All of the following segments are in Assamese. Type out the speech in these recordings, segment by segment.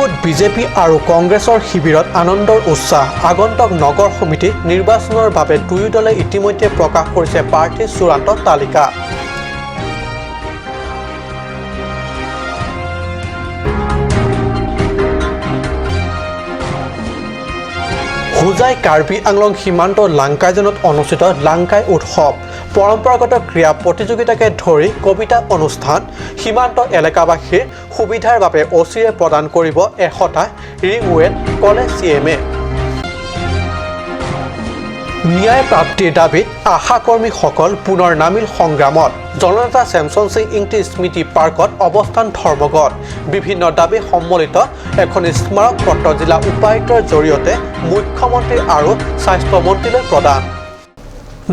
ডিফুত বিজেপি আৰু কংগ্ৰেছৰ শিবিৰত আনন্দৰ উৎসাহ। আগন্তুক নগৰ সমিতি নিৰ্বাচনৰ বাবে দুয়ো দলে ইতিমধ্যে প্ৰকাশ কৰিছে প্ৰাৰ্থীৰ চূড়ান্ত তালিকা। হোজাই কাৰ্বি আংলং সীমান্ত লাংকাইজানত অনুষ্ঠিত লাংকাই উৎসৱ। পৰম্পৰাগত ক্ৰীড়া প্ৰতিযোগিতাকে ধৰি কবিতা অনুষ্ঠান। সীমান্ত এলেকাবাসীৰ সুবিধাৰ বাবে অচিৰে প্ৰদান কৰিব 100টা ৰিং ৱেল, ক'লে চি এমে। ন্যায় প্ৰাপ্তিৰ দাবীত আশাকৰ্মীসকল পুনৰ নামিল সংগ্ৰামত। জননেতা চেমছন সিং ইংতি স্মৃতি পাৰ্কত অৱস্থান ধৰ্মঘট। বিভিন্ন দাবী সম্বলিত এখন স্মাৰক পত্ৰ জিলা উপায়ুক্তৰ জৰিয়তে মুখ্যমন্ত্ৰী আৰু স্বাস্থ্যমন্ত্ৰীলৈ প্ৰদান।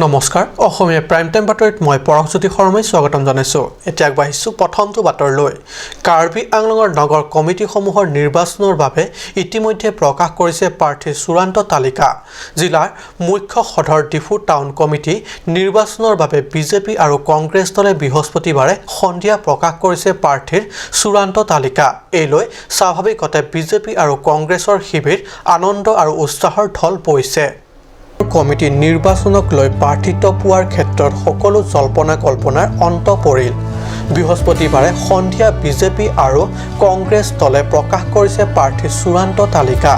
নমস্কাৰ, অসমীয়া প্ৰাইম টাইম বাতৰিত মই পৰশজ্যোতি শৰ্মাই স্বাগতম জনাইছোঁ। এতিয়া আগবাঢ়িছোঁ প্ৰথমটো বাতৰিলৈ। কাৰ্বি আংলঙৰ নগৰ কমিটিসমূহৰ নিৰ্বাচনৰ বাবে ইতিমধ্যে প্ৰকাশ কৰিছে প্ৰাৰ্থীৰ চূড়ান্ত তালিকা। জিলাৰ মুখ্য সদৰ ডিফু টাউন কমিটি নিৰ্বাচনৰ বাবে বিজেপি আৰু কংগ্ৰেছ দলে বৃহস্পতিবাৰে সন্ধিয়া প্ৰকাশ কৰিছে প্ৰাৰ্থীৰ চূড়ান্ত তালিকা। এই লৈ স্বাভাৱিকতে বিজেপি আৰু কংগ্ৰেছৰ শিবিৰ আনন্দ আৰু উৎসাহৰ ঢল বৈছে। কমিটি নিৰ্বাচনক লৈ প্ৰাৰ্থিত্ব পোৱাৰ ক্ষেত্ৰত সকলো জল্পনা কল্পনাৰ অন্ত পৰিল। বৃহস্পতিবাৰে সন্ধিয়া বিজেপি আৰু কংগ্ৰেছ দলে প্ৰকাশ কৰিছে প্ৰাৰ্থীৰ চূড়ান্ত তালিকা।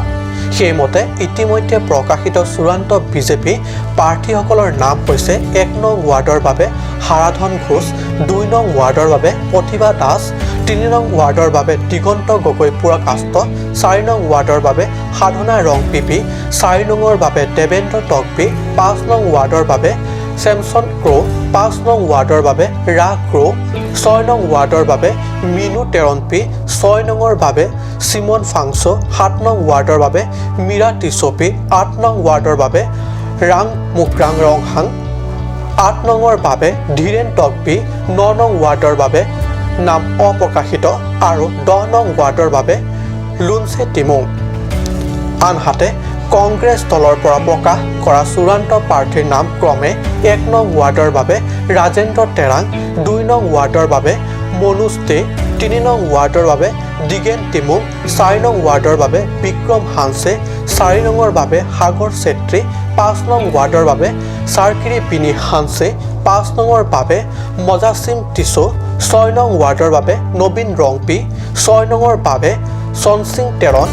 সেইমতে ইতিমধ্যে প্ৰকাশিত চূড়ান্ত বিজেপি প্ৰাৰ্থীসকলৰ নাম হৈছে 1 নং ৱাৰ্ডৰ বাবে হাৰাধন ঘোষ, 2 নং ৱাৰ্ডৰ বাবে প্ৰতিভা দাস, 3 নং ৱাৰ্ডৰ বাবে দিগন্ত গগৈ পুৰকাস্ত, 4 নং ৱাৰ্ডৰ বাবে সাধনা ৰংপিপি, 4 নঙৰ বাবে দেৱেন্দ্ৰ টকবি, 5 নং ৱাৰ্ডৰ বাবে চেমছন ক্ৰ', 5 নং ৱাৰ্ডৰ বাবে ৰা ক্ৰ', 6 নং ৱাৰ্ডৰ বাবে মিনু টেৰণপি, 6 নঙৰ বাবে চিমন ফাংচ', 7 নং ৱাৰ্ডৰ বাবে মীৰা টিচপি, 8 নং ৱাৰ্ডৰ বাবে ৰাং মুক্ৰাং ৰংহাং, 8 নঙৰ বাবে ধীৰেণ টকবি, 9 নং ৱাৰ্ডৰ বাবে নাম অপ্ৰকাশিত আৰু 10 নং ৱাৰ্ডৰ বাবে লুনচে টিমুং। আনহাতে কংগ্ৰেছ দলৰ পৰা প্ৰকাশ কৰা চূড়ান্ত প্ৰাৰ্থীৰ নাম ক্ৰমে 1 নং ৱাৰ্ডৰ বাবে ৰাজেন্দ্ৰ টেৰাং, 2 নং ৱাৰ্ডৰ বাবে মনোজ দে, 3 নং ৱাৰ্ডৰ বাবে দিগেন টিমুং, 4 নং ৱাৰ্ডৰ বাবে বিক্ৰম হানছে, 4 নঙৰ বাবে সাগৰ চেত্ৰী, 5 নং ৱাৰ্ডৰ বাবে চাৰকিৰি বিনি হানছে, 5 নঙৰ বাবে মজাচিম টিছো, 6 নং ৱাৰ্ডৰ বাবে নবীন ৰংপি, 6 নঙৰ বাবে চনচিং টেৰণ,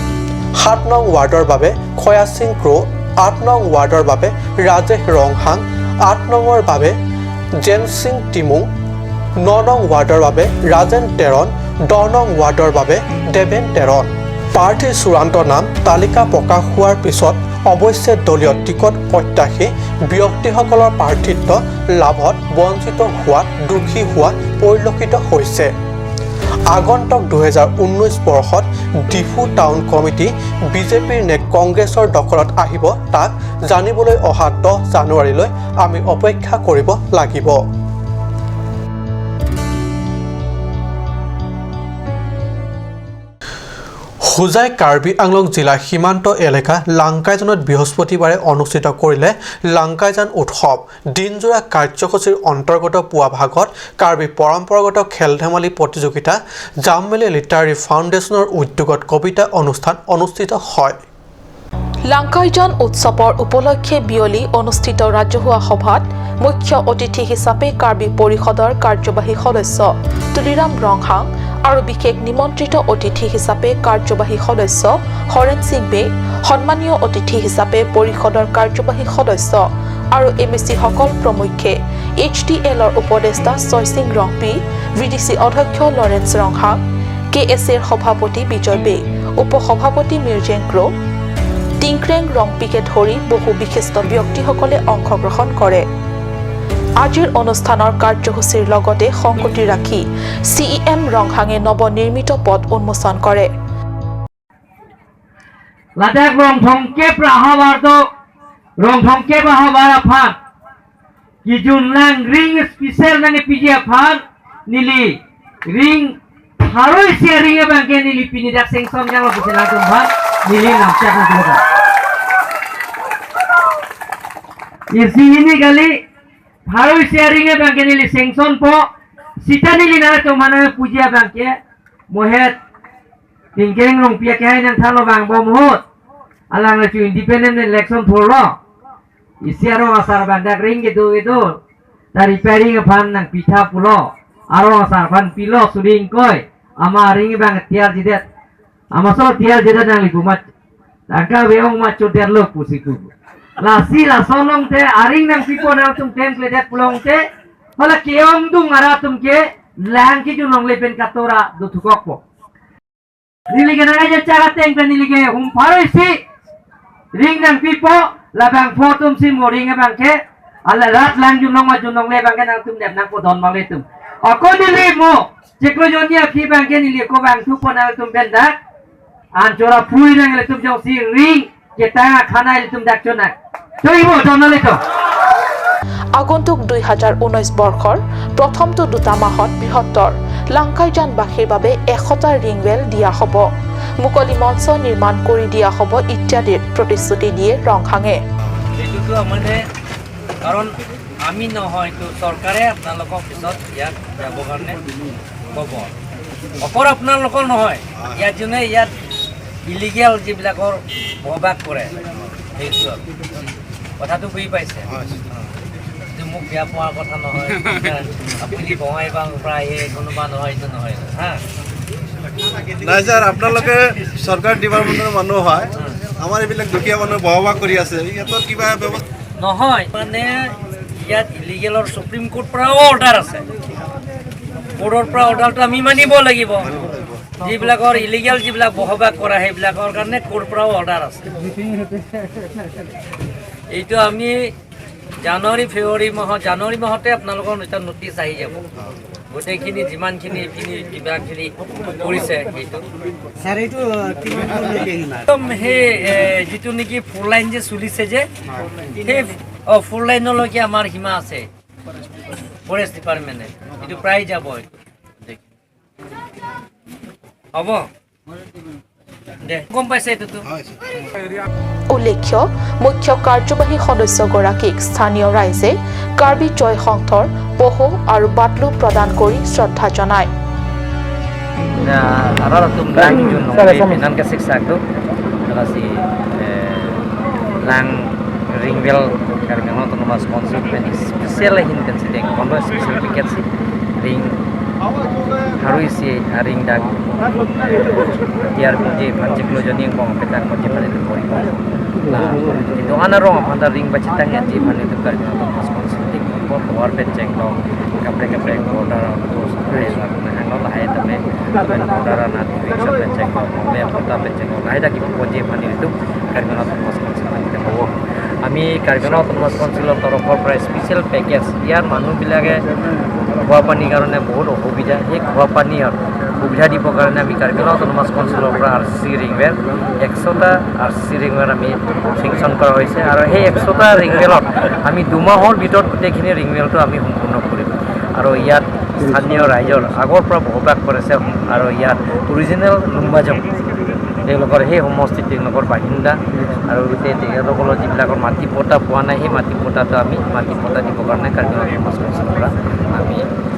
7 নং ৱাৰ্ডৰ বাবে খয়াচিং ক্ৰ', 8 নং ৱাৰ্ডৰ বাবে ৰাজেশ ৰংহাং, 8 নঙৰ বাবে জেনচিং টিমুং, 9 নং ৱাৰ্ডৰ বাবে ৰাজেন টেৰণ, 10 নং ৱাৰ্ডৰ বাবে দেৱেন টেৰণ। প্ৰাৰ্থীৰ চূড়ান্ত নাম তালিকা প্ৰকাশ হোৱাৰ পিছত অৱশ্যে দলীয় টিকট প্ৰত্যাশী ব্যক্তিসকলৰ প্ৰাৰ্থিত্ব লাভত বঞ্চিত হোৱাত দুখী হোৱা পৰিলক্ষিত হৈছে। আগন্তুক 2019 বৰ্ষত ডিফু টাউন কমিটি বিজেপিৰ নে কংগ্ৰেছৰ দখলত আহিব তাক জানিবলৈ অহা 10 জানুৱাৰীলৈ আমি অপেক্ষা কৰিব লাগিব। হোজাই কাৰ্বি আংলং জিলা সীমান্ত এলেকা লাংকাইজানত বৃহস্পতিবাৰে অনুষ্ঠিত কৰিলে লাংকাইজান উৎসৱ। দিনজোৰা কাৰ্যসূচীৰ অন্তৰ্গত পুৱা ভাগত কাৰ্বি পৰম্পৰাগত খেল ধেমালি প্ৰতিযোগিতা, জামমেলি লিটাৰী ফাউণ্ডেশ্যনৰ উদ্যোগত কবিতা অনুষ্ঠান অনুষ্ঠিত হয়। লাংকাইজান উৎসৱৰ উপলক্ষে বিয়লি অনুষ্ঠিত ৰাজহুৱা সভাত মুখ্য অতিথি হিচাপে কাৰ্বি পৰিষদৰ কাৰ্যবাহী সদস্য তুলিৰাম ৰংহাং আৰু বিশেষ নিমন্ত্ৰিত অতিথি হিচাপে কাৰ্যবাহী সদস্য হৰেণ সিং বে, সন্মানীয় অতিথি হিচাপে পৰিষদৰ কাৰ্যবাহী সদস্য আৰু এম এ চিসকল প্ৰমুখ্যে এইচ টি এলৰ উপদেষ্টা ছয়সিং ৰংপি, ভি ডি চি অধ্যক্ষ লৰেন্স ৰংহাং, কে এছ এৰ সভাপতি বিজয় বে, উপসভাপতি মিৰ্জেং ক্ৰ', টিংক্ৰেং ৰংপিকে ধৰি বহু বিশিষ্ট ব্যক্তিসকলে অংশগ্ৰহণ কৰে। আজিৰ অনুষ্ঠানৰ কাৰ্যসূচীৰ লগতে সংগতি ৰাখি চি ই এম ৰংহাঙে নৱনিৰ্মিত পথ উন্মোচন কৰে। Ladakh Rongthong ke prahabar to Rongthong ke prahabar aphan kijun lang ring special nang PG aphan nili ring tharoi sharing e bangke nili pini dak sengson yang lo bisela tumban nili namcha kan kila isi ini kali tharoi sharing e bangke nili sengson po sita nili na tumban puja bangke mohet Tingkeng rong pia kaya nang thalo bang bom hot alang le independent election thorlo isi aro asar bandak ring gitu gitu ta repairing phan nang pitha pulo aro asar phan pilo suring koi ama ring bang tiar jidet ama so tiar jidet nang lipu mat tangka beong mat choter lo pusiku la si la sonong te aring nang pipo nang tum tem kledet pulong te hola keong dung ara tum ke lang ki junong le pen katora du thukok po nilige nang aja cara teng pen nilige hum pharo si ring nang pipo la bang photum si moring bang ke ala rat lang junong ma junong le bang ke nang tum nep nang po don bang le tum ako nili mo jeklo jonia phi bang ke nili ko bang thu po nang tum pen dak an chora phui nang le tum jong si ring ke ta khana le tum dak chona toibo don le to। আগন্তুক 2019 বৰ্ষৰ প্ৰথমটো দুটা মাহত বৃহত্তৰ লাংকাইজানবাসীৰ বাবে 100টা ৰিংৱেল দিয়া হ'ব, মুকলি মঞ্চ নিৰ্মাণ কৰি দিয়া হ'ব ইত্যাদিৰ প্ৰতিশ্ৰুতি দিয়ে ৰংহাঙে। এইটোতো মানে কাৰণ আমি নহয়, এইটো চৰকাৰে আপোনালোকক পিছত ইয়াত যাবৰ কাৰণে ক'ব। অকল আপোনালোকৰ নহয়, ইয়াত যোনে ইয়াত ইলিগেল যিবিলাকৰ বসবাস কৰে সেইটো আৰু কথাটো বুজি পাইছে। মোক বেয়া পোৱাৰ কথা নহয়, আপুনি বঙাইগাঁৱৰ পৰা আহি কোনোবা নহয়, এইটো নহয়। হা নাই ছাৰ, আপোনালোকে চৰকাৰ ডিপাৰ্টমেণ্টৰ মানুহ হয়, আমাৰ এইবিলাক দুখীয়া মানুহ বসবাস কৰি আছে, ইহঁতৰ কিবা ব্যৱস্থা নহয়। মানে ইয়াত ইলিগেলৰ সুপ্ৰিম কোৰ্ট পৰাও অৰ্ডাৰ আছে, কোৰ্টৰ পৰা অৰ্ডাৰটো আমি মানিব লাগিব। যিবিলাকৰ ইলিগেল যিবিলাক বসবাস কৰা সেইবিলাকৰ কাৰণে কোৰ্ট পৰাও অৰ্ডাৰ আছে। এইটো আমি জানুৱাৰী ফেব্ৰুৱাৰী মাহত, জানুৱাৰী মাহতে আপোনালোকৰ এটা নটিচ আহি যাব, গোটেইখিনি যিমানখিনি এইখিনি কিবাখিনি কৰিছে সেইটো একদম সেই যিটো নেকি ফ'ৰ লাইন যে চলিছে যে সেই ফ'ৰ লাইনলৈকে আমাৰ সীমা আছে ফৰেষ্ট ডিপাৰ্টমেণ্টে, এইটো প্ৰায় যাব। এইটো হ'ব দে, গম পাইছে এইটোতো। উল্লেখ্য, মুখ্য কাৰ্যবাহী সদস্যগৰাকীক স্থানীয় ৰাইজে কাৰ্বি জয় সংঘৰ পহু আৰু বাটলু প্ৰদান কৰি শ্ৰদ্ধা জনায়। Haruisi haring dak tiar kunji pancik lo joni kong petang kunji pan itu kori nah itu ana rong panda ring bacitang ya ji pan itu kari autonomous council di kompor luar penceng lo kapre kapre border terus hai la hang lo hai tame border na division penceng lo le kota penceng lo hai dak kunji pan itu kari autonomous council itu হ'ব। আমি কাৰ্বি আংলং অট'নমাছ কাউন্সিলৰ তৰফৰ পৰা স্পেচিয়েল পেকেজ, ইয়াৰ মানুহবিলাকে খোৱা পানীৰ কাৰণে বহুত অসুবিধা, সেই খোৱা পানীৰ সুবিধা দিবৰ কাৰণে আমি কাৰ্বি আংলং অট'নমাছ কাউন্সিলৰ পৰা আৰ চি ৰিংৱেল 100টা আৰ চি ৰিংৱেল আমি চেংচন কৰা হৈছে আৰু সেই 100টা ৰিংৱেলত আমি 2 মাহৰ ভিতৰত গোটেইখিনি ৰিংৱেলটো আমি সম্পূৰ্ণ কৰিম। আৰু ইয়াত স্থানীয় ৰাইজৰ আগৰ পৰা বসবাস কৰিছে আৰু ইয়াত অৰিজিনেল লুম্বাজং তেওঁলোকৰ সেই সমষ্টিত তেওঁলোকৰ বাসিন্দা আৰু গোটেই তেখেতসকলৰ যিবিলাকৰ মাটি পট্টা পোৱা নাই, সেই মাটি পট্টাটো আমি মাটি পট্টা দিবৰ কাৰণে কাৰ্বি আংলং অট'নমাছ কাউন্সিলৰ পৰা আমি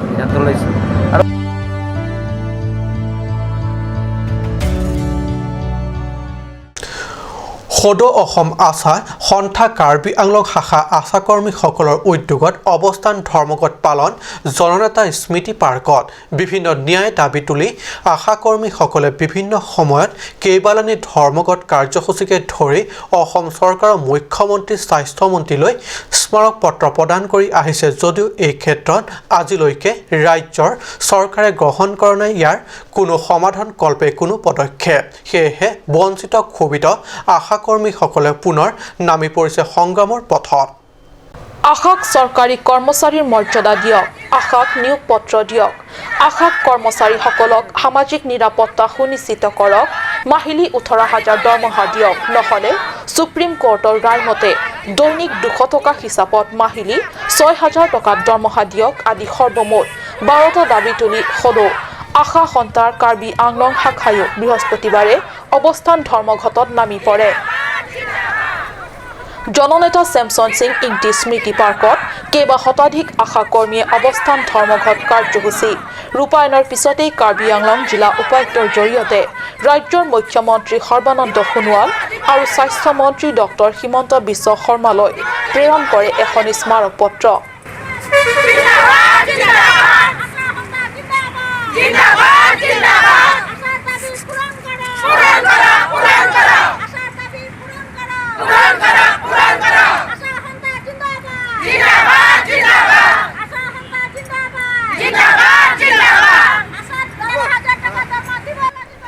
সিদ্ধান্ত লৈছোঁ। আৰু সদৌ অসম আশা সন্থা কাৰ্বি আংলং শাখা আশাকৰ্মীসকলৰ উদ্যোগত অৱস্থান ধৰ্মঘট পালন জননেতা স্মৃতি পাৰ্কত। বিভিন্ন ন্যায় দাবী তুলি আশাকৰ্মীসকলে বিভিন্ন সময়ত কেইবালানি ধৰ্মঘট কাৰ্যসূচীকে ধৰি অসম চৰকাৰৰ মুখ্যমন্ত্ৰী, স্বাস্থ্যমন্ত্ৰীলৈ স্মাৰক পত্ৰ প্ৰদান কৰি আহিছে যদিও এই ক্ষেত্ৰত আজিলৈকে ৰাজ্যৰ চৰকাৰে গ্ৰহণ কৰা নাই ইয়াৰ কোনো সমাধান কল্পে কোনো পদক্ষেপ। সেয়েহে বঞ্চিত ক্ষোভিত আশাকৰ্মীসকলে পুনৰ নামি পৰিছে সংগ্ৰামৰ পথত। আশাক চৰকাৰী কৰ্মচাৰীৰ মৰ্যাদা দিয়ক, আশাক নিয়োগ পত্ৰ দিয়ক, আশাক কৰ্মচাৰীসকলক সামাজিক নিৰাপত্তা সুনিশ্চিত কৰক, মাহিলী 18,000 দৰমহা দিয়ক, নহ'লে সুপ্ৰিম কোৰ্টৰ ৰায় মতে দৈনিক 200 টকা হিচাপত মাহিলী 6,000 টকাত দৰমহা দিয়ক আদি সৰ্বমুঠ 12টা দাবী তুলি সদৌ আশা সন্থাৰ কাৰ্বি আংলং শাখায়ো বৃহস্পতিবাৰে অৱস্থান ধৰ্মঘটত নামি পৰে। জননেতা চেমছন সিং ইংতি স্মৃতি পাৰ্কত কেইবা শতাধিক আশাকৰ্মীয়ে অৱস্থান ধৰ্মঘট কাৰ্যসূচী ৰূপায়ণৰ পিছতেই কাৰ্বি আংলং জিলা উপায়ুক্তৰ জৰিয়তে ৰাজ্যৰ মুখ্যমন্ত্ৰী সৰ্বানন্দ সোণোৱাল আৰু স্বাস্থ্যমন্ত্ৰী ডক্টৰ হিমন্ত বিশ্ব শৰ্মালৈ প্ৰেৰণ কৰে এখন স্মাৰক পত্ৰ।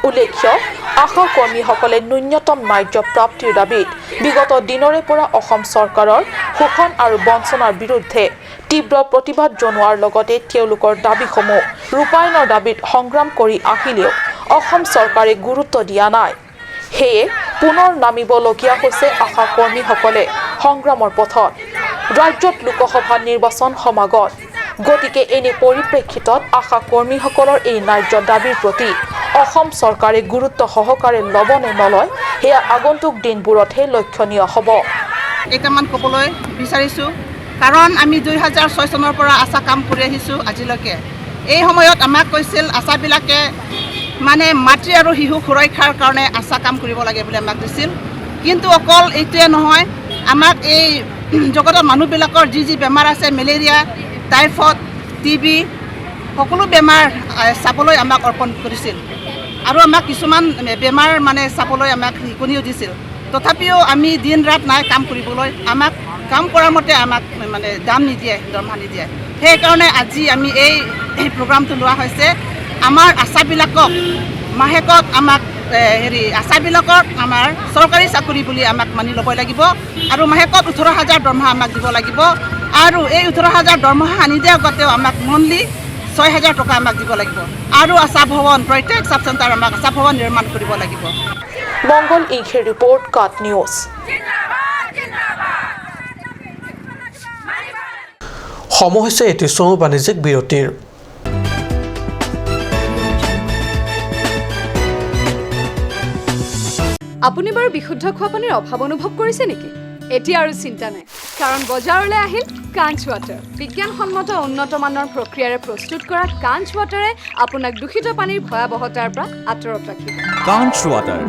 উল্লেখ্য, আশা কৰ্মীসকলে ন্যূনতম ন্যায্য প্ৰাপ্তিৰ দাবীত বিগত দিনৰে পৰা অসম চৰকাৰৰ শোষণ আৰু বঞ্চনাৰ বিৰুদ্ধে তীব্ৰ প্ৰতিবাদ জনোৱাৰ লগতে তেওঁলোকৰ দাবীসমূহ ৰূপায়ণৰ দাবীত সংগ্ৰাম কৰি আহিলেও অসম চৰকাৰে গুৰুত্ব দিয়া নাই। সেয়ে পুনৰ নামিবলগীয়া হৈছে আশা কৰ্মীসকলে সংগ্ৰামৰ পথত। ৰাজ্যত লোকসভা নিৰ্বাচন সমাগত, গতিকে এনে পৰিপ্ৰেক্ষিতত আশা কৰ্মীসকলৰ এই ন্যায্য দাবীৰ প্ৰতি অসম চৰকাৰে গুৰুত্ব সহকাৰে ল'ব নে নলয় সেয়া আগন্তুক দিনবোৰতহে লক্ষণীয় হ'ব। কেইটামান ক'বলৈ বিচাৰিছোঁ, কাৰণ আমি 2006 চনৰ পৰা আশা কাম কৰি আহিছোঁ আজিলৈকে। এই সময়ত আমাক কৈছিল আশাবিলাকে মানে মাতৃ আৰু শিশু সুৰক্ষাৰ কাৰণে আশা কাম কৰিব লাগে বুলি আমাক দিছিল। কিন্তু অকল এইটোৱে নহয়, আমাক এই জগতৰ মানুহবিলাকৰ যি যি বেমাৰ আছে, মেলেৰিয়া, টাইফইড, টিবি, সকলো বেমাৰ চাবলৈ আমাক অৰ্পণ কৰিছিল আৰু আমাক কিছুমান বেমাৰ মানে চাবলৈ আমাক শিকনিও দিছিল। তথাপিও আমি দিন ৰাত নাই কাম কৰিবলৈ, আমাক কাম কৰাৰ মতে আমাক মানে দাম নিদিয়ে, দৰমহা নিদিয়ে। সেইকাৰণে আজি আমি এই প্ৰগ্ৰামটো লোৱা হৈছে। আমাৰ আশাবিলাকক মাহেকত আমাক হেৰি আশাবিলাকক আমাৰ চৰকাৰী চাকৰি বুলি আমাক মানি ল'ব লাগিব আৰু মাহেকত 18,000 দৰমহা আমাক দিব লাগিব। আৰু এই 18,000 দৰমহা আনি দিয়াৰ আগতেও আমাক মন্থলি 6,000 টকা আমাক দিব লাগিব আৰু আশা ভৱন প্ৰত্যেক চাব চেণ্টাৰ আমাক আশা ভৱন নিৰ্মাণ কৰিব লাগিব। মংগল ইংখেৰ ৰিপৰ্ট, কাট নিউজ। সময় হৈছে এটি চমু বাণিজ্যিক বিৰতিৰ। আপুনি বাৰু বিশুদ্ধ খোৱা পানীৰ অভাৱ অনুভৱ কৰিছে নেকি? এতিয়া আৰু চিন্তা নাই, কাৰণ বজাৰলৈ আহিল কাঞ্চ ৱাটাৰ। বিজ্ঞানসন্মত উন্নত মানৰ প্ৰক্ৰিয়াৰে প্ৰস্তুত কৰা কাঞ্চ ৱাটাৰে আপোনাক দূষিত পানীৰ ভয়াৱহতাৰ পৰা আঁতৰত ৰাখিব। Kanch water.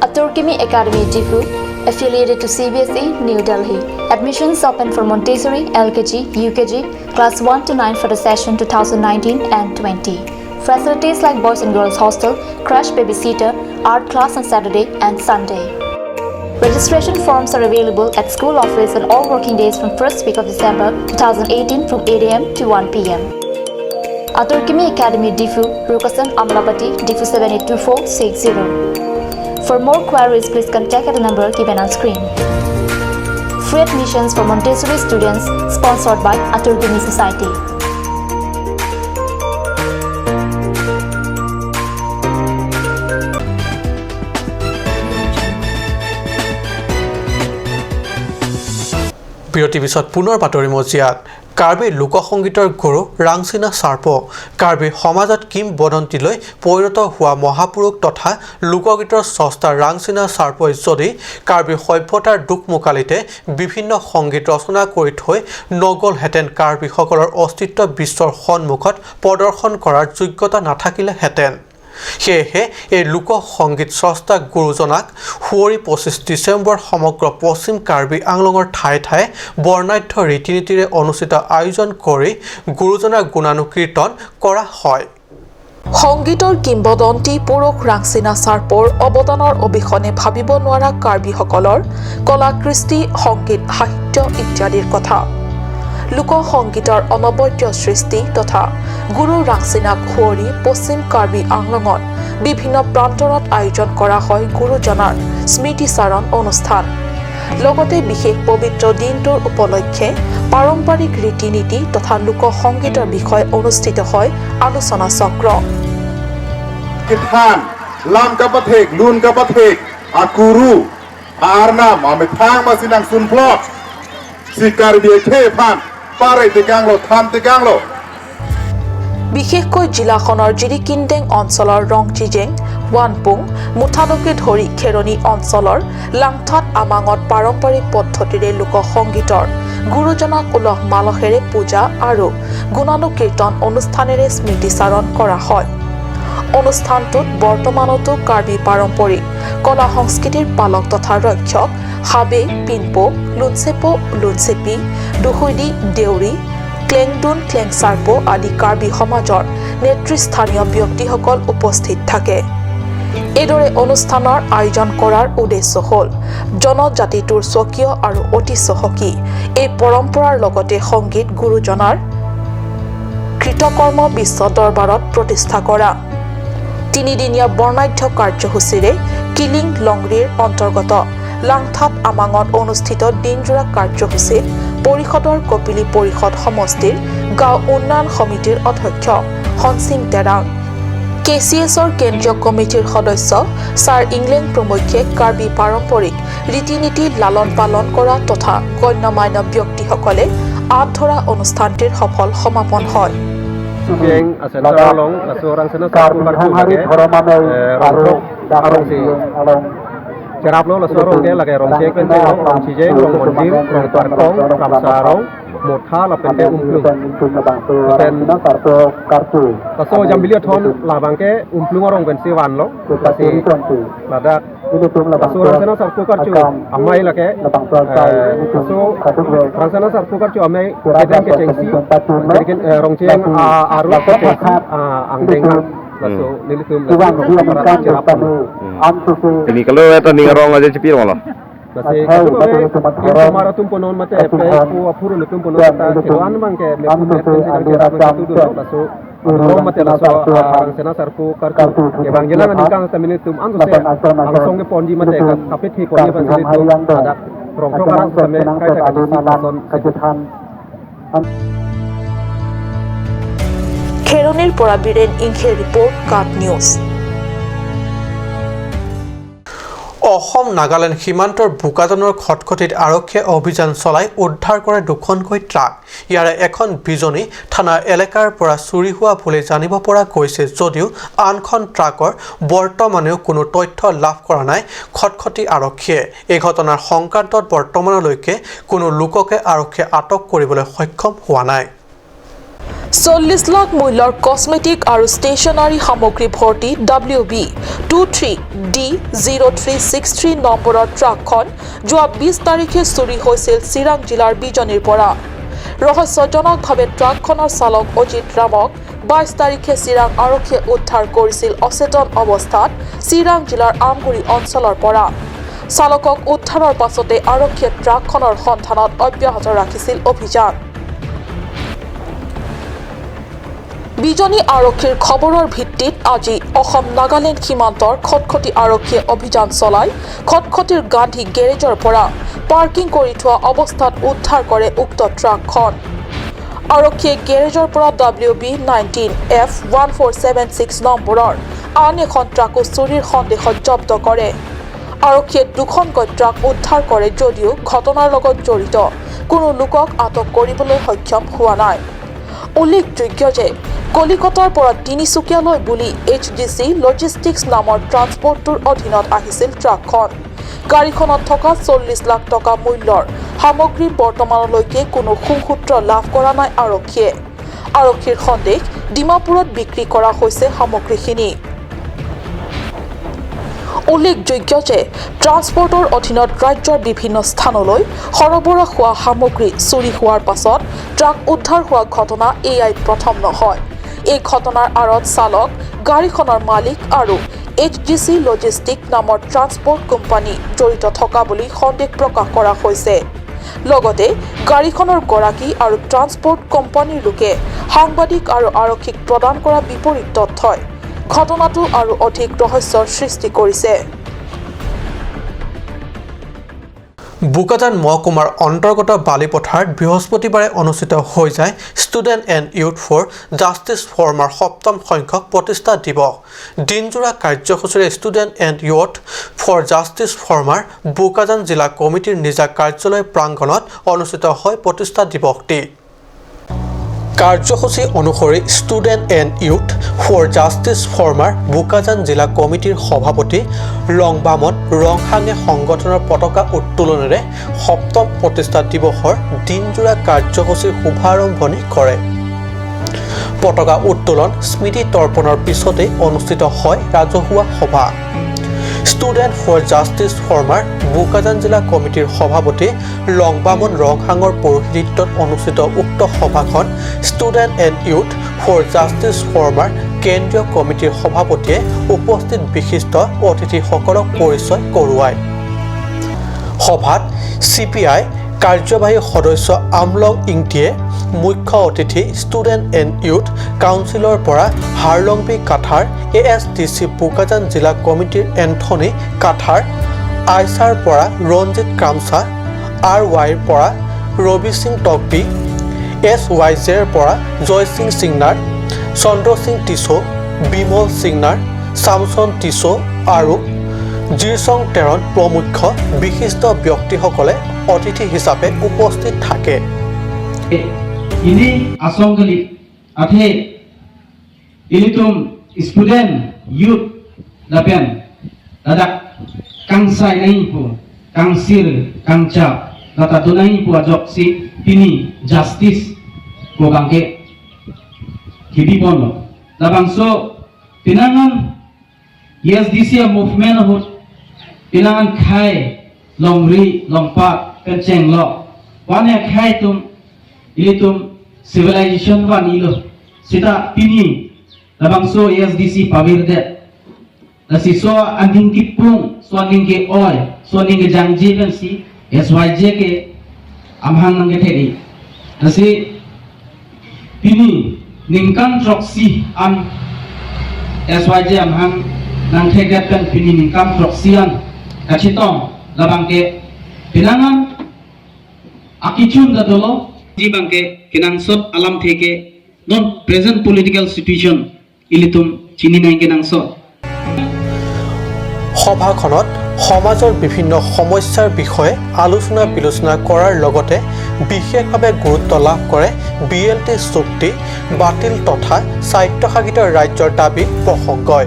Aturkimi Academy Diphu, affiliated to CBSE, New Delhi. Admissions open for Montessori, LKG, UKG, class 1 to 9 for the session 2019 and 20. Facilities like boys and girls hostel, crash babysitter, art class on Saturday and Sunday. Registration forms are available at school office on all working days from 1st week of December 2018 from 8 a.m. to 1 p.m. Aturkimi Academy Diphu, Rukasan, Amlapati, Diphu 782460. For more queries, please contact at the number given on screen. Free admissions for Montessori students sponsored by Aturkimi Society. বিৰতিৰ পিছত পুনৰ বাতৰি মজিয়াত। কাৰ্বি লোকসংগীতৰ গুৰু ৰাংচিনা চাৰ্প কাৰ্বি সমাজত কিংবদন্তিলৈ পৰিণত হোৱা মহাপুৰুষ তথা লোকগীতৰ স্ৰষ্টা ৰাংচিনা চাৰ্পই যদি কাৰ্বি সভ্যতাৰ দোকমোকালিতে বিভিন্ন সংগীত ৰচনা কৰি থৈ নগ'লহেঁতেন, কাৰ্বিসকলৰ অস্তিত্ব বিশ্বৰ সন্মুখত প্ৰদৰ্শন কৰাৰ যোগ্যতা নাথাকিলেহেঁতেন। সেয়েহে এই লোকসংগীত স্ৰষ্টা গুৰুজনাক সুঁৱৰি 25 ডিচেম্বৰ সমগ্ৰ পশ্চিম কাৰ্বি আংলঙৰ ঠায়ে ঠায়ে বৰ্ণাঢ্য ৰীতি নীতিৰে অনুষ্ঠিত আয়োজন কৰি গুৰুজনাৰ গুণানুকীৰ্তন কৰা হয়। সংগীতৰ কিংবদন্তি পুৰুষ ৰাংচিনা চাৰ্পৰ অৱদানৰ অবিহনে ভাবিব নোৱাৰা কাৰ্বিসকলৰ কলা কৃষ্টি, সংগীত, সাহিত্য ইত্যাদিৰ কথা। লোকসংগীতৰ অনবদ্য সৃষ্টি তথা গুৰু ৰাংচিনাক সুঁৱৰি পশ্চিম কাৰ্বি আংলঙত বিভিন্ন প্ৰান্তৰত আয়োজন কৰা হয় গুৰুজনাৰ স্মৃতিচাৰণ অনুষ্ঠান। লগতে বিশেষ পবিত্ৰ দিনটোৰ উপলক্ষে পাৰম্পৰিক ৰীতি নীতি তথা লোকসংগীতৰ বিষয়ে অনুষ্ঠিত হয় আলোচনা চক্ৰ। বিশেষকৈ জিলাখনৰ জিৰিকিনডেং অঞ্চলৰ ৰংচিজেং, ৱানপুং, মুঠালকে ধৰি খেৰণি অঞ্চলৰ লাংথাত আমাঙত পাৰম্পৰিক পদ্ধতিৰে লোকসংগীতৰ গুৰুজনাক উলহ মালহেৰে পূজা আৰু গুণানুকীৰ্তন অনুষ্ঠানেৰে স্মৃতিচাৰণ কৰা হয়। অনুষ্ঠানটোত বৰ্তমানতো কাৰ্বি পাৰম্পৰিক কলা সংস্কৃতিৰ পালক তথা ৰক্ষক হাবে, পিনপো, লুনচেপো, লুনচেপি, দুহুইদি, দেউৰী, ক্লেংডুন, ক্লেংচাৰ্পো আদি কাৰ্বি সমাজৰ নেতৃস্থানীয় ব্যক্তিসকল উপস্থিত থাকে। এইদৰে অনুষ্ঠানৰ আয়োজন কৰাৰ উদ্দেশ্য হ'ল জনজাতিটোৰ স্বকীয় আৰু অতি চহকী এই পৰম্পৰাৰ লগতে সংগীত গুৰুজনাৰ কৃতকৰ্ম বিশ্ব দৰবাৰত প্ৰতিষ্ঠা কৰা। তিনিদিনীয়া বৰ্ণাঢ্য কাৰ্যসূচীৰে কিলিং লংৰিৰ অন্তৰ্গত লাংথাত আমাঙত অনুষ্ঠিত দিনজোৰা কাৰ্যসূচীত পৰিষদৰ কপিলী পৰিষদ সমষ্টিৰ গাঁও উন্নয়ন সমিতিৰ অধ্যক্ষ হনসিং তেৰাং, কেচিএছৰ কেন্দ্ৰীয় কমিটিৰ সদস্য ছাৰ ইংলেং প্ৰমুখ্যে কাৰ্বি পাৰম্পৰিক ৰীতি নীতি লালন পালন কৰা তথা গণ্যমান্য ব্যক্তিসকলে আঁত ধৰা অনুষ্ঠানটিৰ সফল সমাপন হয়। Ini kalau eta ni rong aja cepi rong lah. খেৰণিৰ পৰা বীৰেন ইংখেৰ ৰিপৰ্ট, কাট নিউজ। অসম নাগালেণ্ড সীমান্তৰ বোকাজানৰ খটখটিত আৰক্ষীয়ে অভিযান চলাই উদ্ধাৰ কৰে দুখনকৈ ট্ৰাক। ইয়াৰে এখন বিজনী থানা এলেকাৰ পৰা চুৰি হোৱা বুলি জানিব পৰা গৈছে যদিও আনখন ট্ৰাকৰ বৰ্তমানেও কোনো তথ্য লাভ কৰা নাই খটখটি আৰক্ষীয়ে। এই ঘটনাৰ সংক্ৰান্তত বৰ্তমানলৈকে কোনো লোককে আৰক্ষীয়ে আটক কৰিবলৈ সক্ষম হোৱা নাই। 40 লাখ মূল্যৰ কসমেটিক আৰু ষ্টেচনাৰী সামগ্ৰী ভৰ্তি WB 23D0363 নম্বৰৰ ট্ৰাকখন যোৱা 20 তাৰিখে চুৰি হৈছিল চিৰাং জিলাৰ বিজনীৰ পৰা। ৰহস্যজনকভাৱে ট্ৰাকখনৰ চালক অজিত ৰামক 22 তাৰিখে চিৰাং আৰক্ষীয়ে উদ্ধাৰ কৰিছিল অচেতন অৱস্থাত চিৰাং জিলাৰ আমগুৰি অঞ্চলৰ পৰা। চালকক উদ্ধাৰৰ পাছতে আৰক্ষীয়ে ট্ৰাকখনৰ সন্ধানত অব্যাহত ৰাখিছিল অভিযান। বিজনী আৰক্ষীৰ খবৰৰ ভিত্তিত আজি অসম নাগালেণ্ড সীমান্তৰ খটখটি আৰক্ষীয়ে অভিযান চলাই খটখটিৰ গান্ধী গেৰেজৰ পৰা পাৰ্কিং কৰি থোৱা অৱস্থাত উদ্ধাৰ কৰে উক্ত ট্ৰাকখন। আৰক্ষীয়ে গেৰেজৰ পৰা WB 19F1476 নম্বৰৰ আন এখন ট্ৰাকো চুৰিৰ সন্দেহত জব্দ কৰে। আৰক্ষীয়ে দুখনকৈ ট্ৰাক উদ্ধাৰ কৰে যদিও ঘটনাৰ লগত জড়িত কোনো লোকক আটক কৰিবলৈ সক্ষম হোৱা নাই। উল্লেখযোগ্য যে কলিকতাৰ পৰা তিনিচুকীয়ালৈ বুলি HGC logistics নামৰ ট্ৰান্সপৰ্টটোৰ অধীনত আহিছিল ট্ৰাকখন। গাড়ীখনত থকা 40 লাখ টকা মূল্যৰ সামগ্ৰী বৰ্তমানলৈকে কোনো সুসূত্ৰ লাভ কৰা নাই আৰক্ষীয়ে। আৰক্ষীৰ সন্দেহ ডিমাপুৰত বিক্ৰী কৰা হৈছে সামগ্ৰীখিনি। উল্লেখযোগ্য যে ট্ৰান্সপৰ্টৰ অধীনত ৰাজ্যৰ বিভিন্ন স্থানলৈ সৰবৰাহ হোৱা সামগ্ৰী চুৰি হোৱাৰ পাছত ট্ৰাক উদ্ধাৰ হোৱা ঘটনা এয়াই প্ৰথম নহয়। এই ঘটনাৰ আঁৰত চালক, গাড়ীখনৰ মালিক আৰু HGC logistic নামৰ ট্ৰান্সপৰ্ট কোম্পানী জড়িত থকা বুলি সন্দেহ প্ৰকাশ কৰা হৈছে। লগতে গাড়ীখনৰ গৰাকী আৰু ট্ৰান্সপৰ্ট কোম্পানীৰ লোকে সাংবাদিক আৰু আৰক্ষীক প্ৰদান কৰা বিপৰীত তথ্যই ঘটনাটো আৰু অধিক ৰহস্যৰ সৃষ্টি কৰিছে। বোকাজান মহকুমাৰ অন্তৰ্গত বালিপথাৰত বৃহস্পতিবাৰে অনুষ্ঠিত হৈ যায় student and youth for justice ফ'ৰামৰ সপ্তম সংখ্যক প্ৰতিষ্ঠা দিৱস। দিনজোৰা কাৰ্যসূচীৰে student and youth for justice ফ'ৰামৰ Bokajan জিলা কমিটিৰ নিজা কাৰ্যালয় প্ৰাংগণত অনুষ্ঠিত হয় প্ৰতিষ্ঠা দিৱসটি। কাৰ্যসূচী অনুসৰি Student and Youth for Justice former Bokajan জিলা কমিটিৰ সভাপতি লংবামন ৰংহাঙে সংগঠনৰ পতাকা উত্তোলনেৰে সপ্তম প্ৰতিষ্ঠা দিৱসৰ দিনজোৰা কাৰ্যসূচীৰ শুভাৰম্ভণি কৰে। পতাকা উত্তোলন, স্মৃতি তৰ্পণৰ পিছতেই অনুষ্ঠিত হয় ৰাজহুৱা সভা। Student for justice former Bokajan জিলা কমিটিৰ সভাপতি লংবামন ৰংহাঙৰ পৌৰোহিত্যত অনুষ্ঠিত উক্ত সভাখন Student and Youth for Justice former কেন্দ্ৰীয় কমিটিৰ সভাপতিয়ে উপস্থিত বিশিষ্ট অতিথিসকলক পৰিচয় কৰোৱায়। সভাত চিপিআই কাৰ্যবাহী সদস্য আমলং ইংটিয়ে মুখ্য অতিথি, ষ্টুডেণ্ট এণ্ড ইউথ কাউন্সিলৰ পৰা হাৰলংবি কাথাৰ, এএছডিচি বোকাজান জিলা কমিটিৰ এন্থনী কাথাৰ, আইচাৰ পৰা ৰঞ্জিত ক্ৰামচা, আৰ ৱাইৰ পৰা ৰবি সিং টকবি, এছৱাইজেৰ পৰা জয়সিং সিংনাৰ, চন্দ্ৰ সিং টিছো, বিমল সিংনাৰ, চামচন টিছো আৰু জিৰচং টেৰণ প্ৰমুখ্য বিশিষ্ট ব্যক্তিসকলে অতিথি হিচাপে উপস্থিত থাকে। Ini asong kali athe ilitum student youth lapian dadak kangsai nahi po kangsir kangcha lata dunai po ajok si tini justice ko kangke hibi bono labangso tinangan SDC movement hut tinangan khai longri longpa pencheng lo wane khai tum ilitum civilization wa nilo sita tini labangso SDC pawir de lasi so anding ki pung so anding ke oi so anding ke jangji pen si SYJ ke amhang nang ke thedi lasi tini ningkan troxy an SYJ amhang nang thegret pen pini ningkan troxy an kachitong labang ke pinangan akichun da dolo bangke kinang sot alam theke non present political situation ilitum chini nai kinang sot. সভাখনত সমাজৰ বিভিন্ন সমস্যাৰ বিষয়ে আলোচনা বিলোচনা কৰাৰ লগতে বিশেষভাৱে গুৰুত্ব লাভ কৰে বিএলটি চুক্তি বাতিল তথা স্বায়ত্তশাসিত ৰাজ্যৰ দাবী প্ৰসংগই।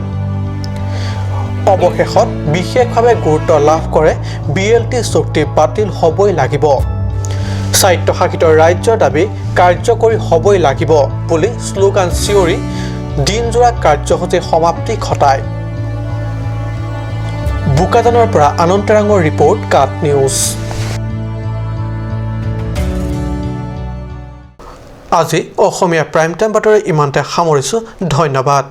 অৱশেষত বিশেষভাৱে গুৰুত্ব লাভ কৰে বিএলটি চুক্তি বাতিল হ'বই লাগিব, স্বায়ত্তশাসিত ৰাজ্যৰ দাবী কাৰ্যকৰী হ'বই লাগিব বুলি শ্লোগান চিঞৰি দিনজোৰা কাৰ্যসূচীৰ সমাপ্তি ঘটায়। বোকাজানৰ পৰা আনন্দ তেৰাঙৰ ৰিপৰ্ট, কাট নিউজ। আজি অসমীয়া প্ৰাইম টাইম বাতৰি ইমানতে সামৰিছোঁ। ধন্যবাদ।